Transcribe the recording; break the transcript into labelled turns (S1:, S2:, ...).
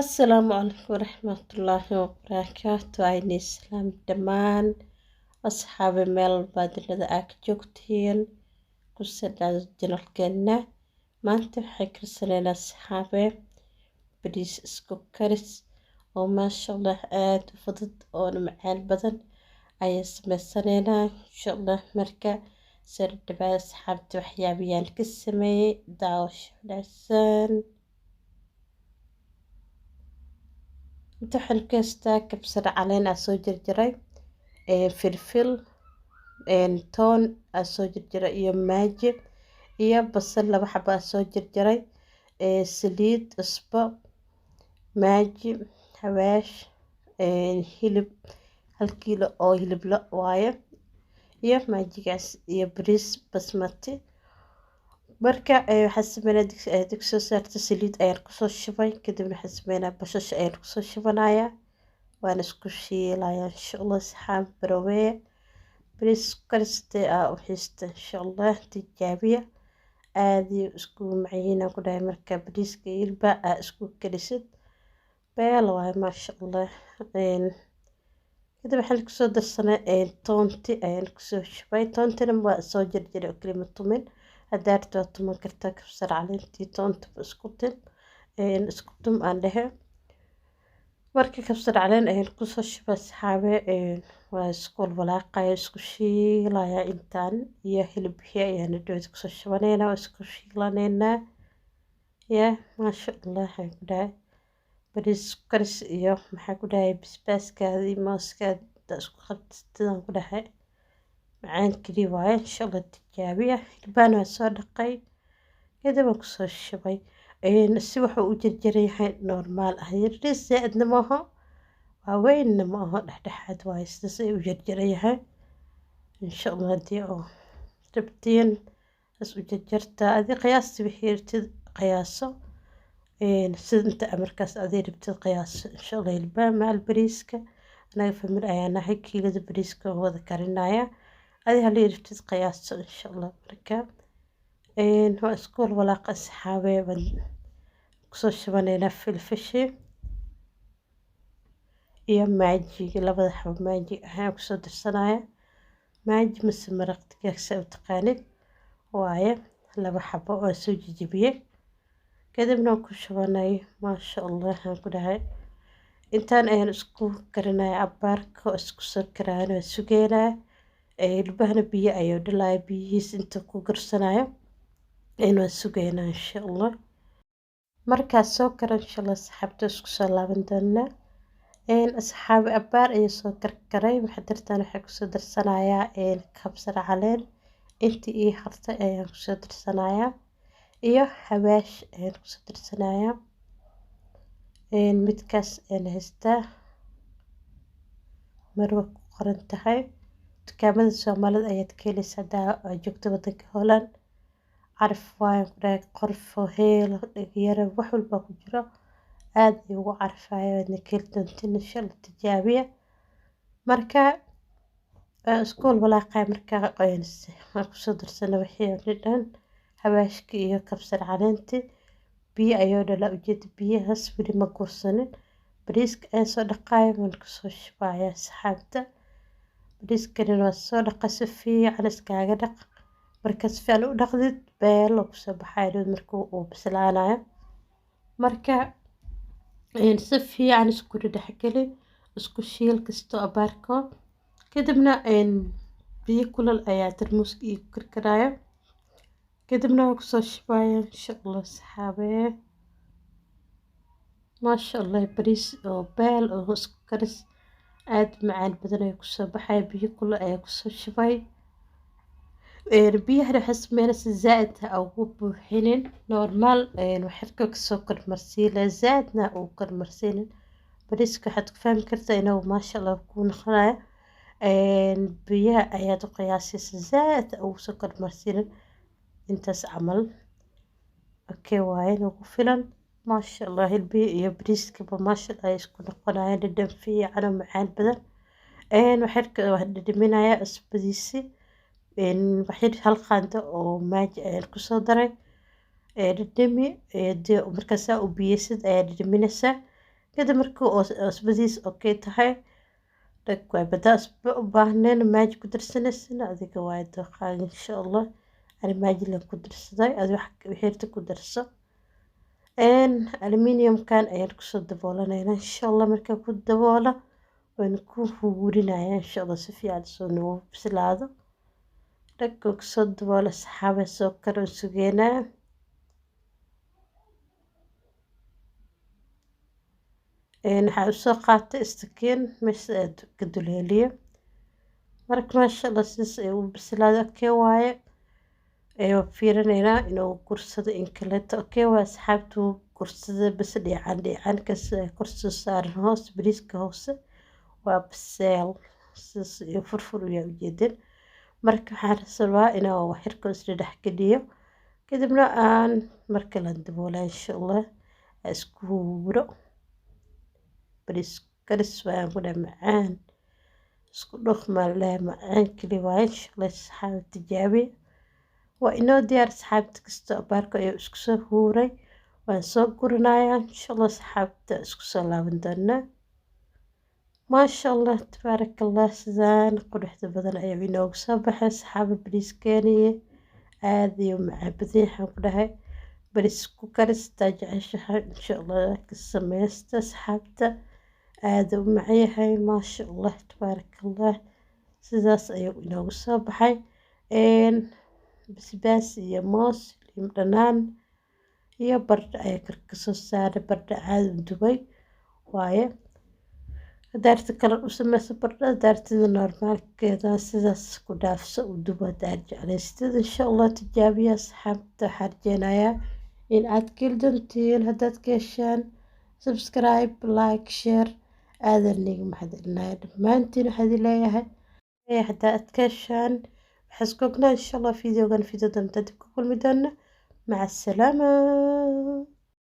S1: Asalaamu calaykum waraxmatullaahi wabarakaatu. Ayni islaam dhammaan asxaabi meel baadilada aa ka joogtiin, kusoo dhawaada channelkeena. Maanta waxay karsanaynaa, asxaabe, bariis isku karis oo maasha Allah aada u fudud oona macaan badan ayaan sameysanaynaa, insha Allah. Marka soo dhawaada, asxaabta. Waxyaabiyaan ka sameeyey, daawasho wanaagsan. Inta waxaan ku haystaa kabsar caleen aa soo jarjaray, filfil, toon aa soo jarjaray iyo maaji iyo basal 2 xabo aa soo jarjaray, saliid, cusbo, maaji, xawaash, hilib 1 kiilo oo hilib lo waaye iyo maajigaas iyo bariis basmati. Marka waxaan sameynaa, digsi ayaa digsi soo saartay, saliid ayaan kusoo shubay. Kadibna waxaan sameynaa, basasha ayaan kusoo shubanayaa, waan isku shiilayaa, insha Allah. Saxaan baroweeye bariis kariste aa u xiista, insha Allah tijaabiya, aada iyo isku macayiin aan ku dhahay. Marka bariiska iyo hilba aa isku karisid, beel waaye, maasha Allah. Kadib waxaan kusoo darsanay toonti ayaan kusoo shubay. Toontina waa soo jarjaray oo kalima tumin, haddaa rabto waa tuman kartaa. Kabsar caleentii toontaba isku tin, isku tum aan dhehe. Marka kabsar caleen ayaan kusoo shubay, asxaabe, waa isku walwalaaqaya, isku shiilaya intaan iyo hilibkii ayaan dhawed kusoo shubaneynaa, waa isku shiilaneynaa. Ya maasha Allah, waxaan ku dhahay bariis karis iyo maxaa ku dhahay basbaaskaada iyo mooskaada isku qabtidaan ku dhahay, macaan keliya waaye, insha Allah tijaabiya. Hilbaan waa soo dhaqay, kadib waan kusoo shubay. Si wuxuu u jarjaran yahay normaal ah, yariis zaa-idna maaha, waaweynna ma aho, dhexdhexaad waaye sidaas ay u jarjaran yahay. Insha Allah haddii oo rabtiin saas u jarjartaa, adi qiyaasti wixii rabtid qiyaaso, sida inta markaas adi rabtid qiyaaso, insha Allah. Hilbaa macal bariiska, anaga family ayaa nahay, kiilada bariiska waan wada karinaya, adi halii rabtid qiyaaso, insha Allah. Marka waa isku walwalaaqa, asxaabe, waan kusoo shubaneynaa filfishi iyo maajiga, labada xabo maaji ayaan kusoo darsanaya. Maaji mise maraq digaag saa u taqaanid waaye, 2 xabo waan soo jijibiyey, kadibna waan ku shubanay. Maasha Allah, waxaan ku dhahay intaan ayaan isku karinaya, cabaarka isku soo karaayan waan sugeynaya. Hilbahana biyo ayuu dhalaya, biyihiis inta ku garsanayo waan sugeynaa, insha Allah. Markaas soo karo, insha Allah, asxaabta, isku soo laaban doonaa. Asxaabi, abaar ayuu soo karkaray. Waxaa dartaan waxaa kusoo darsanayaa kabsar caleen intii ii hartay ayaan kusoo darsanayaa iyo xawaash ayaan kusoo darsanayaa. Midkaas ayaan haystaa, Marwa ku qoran tahay, dukaamada Soomaalida ayaad ka heleysaa haddaa joogto wadanka Holland. Caraf waayan ku dhahay, qorfo, heel, dhegyaro, wax walbaa ku jiro, aada ayuu ugu carfaya, waadna ka heli doontiin, insha Allah, tijaabiya. Marka isku walwalaaqaya, marka waan kusoo darsana wixii oo dhan, xawaashkii iyo kabsar caleentii, biyo ayuu dhalaa ujeeda, biyahaas weli ma guursanin. Bariiska ayaan soo dhaqaya, waan kusoo shubaya, asxaabta. Bariiskana waa soo dhaqa, si fiican iskaaga dhaq. Marka si fiican u dhaqdid, beelo kusoo baxayo marka uu bislaanayo. Marka si fiican isku dhexgeli, isku shiil kasto abaarko. Kadibna biyo kulul ayaa tarmuuska ii karkaraya, kadibna waan kusoo shubaya, insha Allah, asxaabe. Maasha Allah, bariis oo beel oo isku karis aada macaan badan ayaa kusoo baxaya. Biyo kulul ayaa kusoo shubay. Biyahana waxaa sameynaysa, zaa-id ha ugu buuxinin, normaal waxaad kasoo kormarsiina, zaa-idna ugu kormarsiinin. Bariiska waxaad ku fahmi kartaa inuu maasha Allah kuu noqonayo, biyaha ayaad u qiyaasaysa, zaa-id ha ugu soo kormarsiinin, intaas camal okay waaye, nagu filan. Maasha Allah, hilbihi iyo bariiskaba maasha Allah ay isku noqonayaan, dhadhan fiican oo macaan badan. Waxyarka waan dhadhaminayaa cusbadiisi, waxyar 1 qaando oo maaji ayaan kusoo daray. Dhadhami markaa saa u biyeysid ayaa dhadhaminaysaa. Kadib markuu cusbadiis okay tahay, dhag waay. Badaa cusbo u baahneen, Maggi ku darsanaysin, adiga waay dooqaaga, insha Allah. Ani Maggi laan ku darsaday, adi wixii ku darso. Aluminiumkan ayaan kusoo daboolanaynaa, insha Allah. Markaa ku daboola, waan ku huurinayaa, insha Allah, si fiican soo nagu bislaado. Dhag, kusoo daboola, saxaaba, soo kar, waan sugeynaa. Waxaa usoo qaatay istakiin meesha aad ka duleeliyo. Marka maasha Allah, sidaas ay u bislaado, okay waaye. Waan fiirinaynaa inuu gursado in kaleeto. Okay waa, asxaabtu, gursada bas dheecaan dheecaankaas kor soo saaran hoos bariiska hoose waa biseel, sidaas iyo furfur uyaa ujeedin. Marka waxaan rabaa inaan xirka isla dhex geliyo, kadibna aan mar kale daboolaa, insha Allah, isku huuro. Bariis karis waayaan ku dhahay, macaan isku dhuq maa macaan keli waaye, insha Allah. Asxaabta, tijaabiya, waa inoo diyaar, asxaabta. Kasta abaarka ayuu isku soo huuray, waan soo guranayaa, insha Allah. Asxaabta, isku soo laaban doonaa. Maasha Allah, tabaaraka Allah, sidaan quruxda badan ayuu inoogu soo baxay, asxaaba, bariiskeeniye. Aad iyo macaan badan waxaan ku dhahay. Bariis ku karistaa jeceshahay, insha Allah, ka sameysta, asxaabta. Aada u macyahay, maasha Allah, tabaaraka Allah. Sidaas ayuu inoogu soo baxay. Basbaas iyo moos iyo dhanaan iyo baradho ayaa kor kasoo saaray, baradho caadi u dubay waaye. Hadaarta kale u sameyso baradhada, daartida normaalkeeda sidaas ku dhaafso, u dubo hadaad jeclaystid, insha Allah. Tijaabiya, asxaabta. Waxaan rajeynayaa in aad ka heli doontiin. Haddaad ka heshaan, subscribe, like, share. Aadan niga mahadcelinaya dhammaantiin. Waxaa idin leeyahay, haddaa aad ka heshaan, waxaa isku ognaa, insha Allah, videogan video dambe dib ku kulmi doona. Maca asalaama.